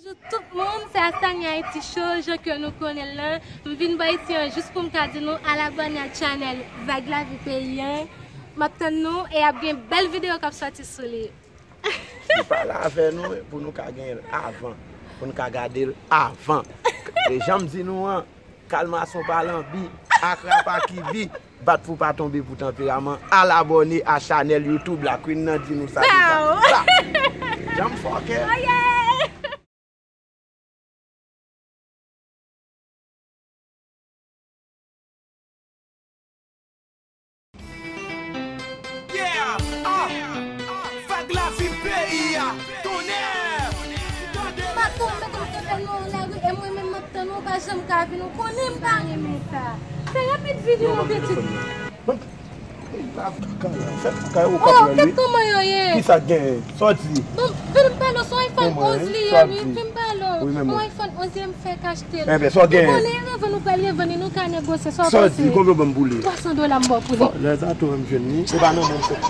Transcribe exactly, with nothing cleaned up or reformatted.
Tout moun, se Astania Haiti Show, jan ke nou konnen l lan. M vin bò isi an jis pou m ka di nou al abòne a channel Vag Lavi Peyi an. M ap tann nou e ap gen bèl videyo k ap sòti sou li. Li pale avè nou pou nou ka genyen l avan, pou nou ka gade l avan. E jan m di nou an, kalmason pa lanbi, akra pa kibi, bat pou pa tonbe pou tanperaman. Al abòne a chanèl YouTube la, Queen nan di nou sa deja. Sa. Jan m fòkè. Yeah! Ah! Vag Lavi Peyi a! Tonnè! Tande! Patwon, mete m nan lari, e mwen menm m ap tann ou, pa janm ka vin, ou konnen m pa renmen sa. Fè rapid vini non, pitit. Fè kaka la, fè kaka yo pa pran li. Kèt kòman yo ye? Kisa k genyen? Sa w di? Bon, vin m pale w, se yon iPhone onz li ye wi, vin m pale w. Yon iPhone onz ye m fèk achte l. Enben, sa w genyen? Ou konnen revann ou pral revann li, nou ka negosye, sa w panse? Sa w di? Konbyen w ban m pou li? Twa san dola m ba w pou li. Bon, lè sa tou m jwenn li, se pa nan men m sot.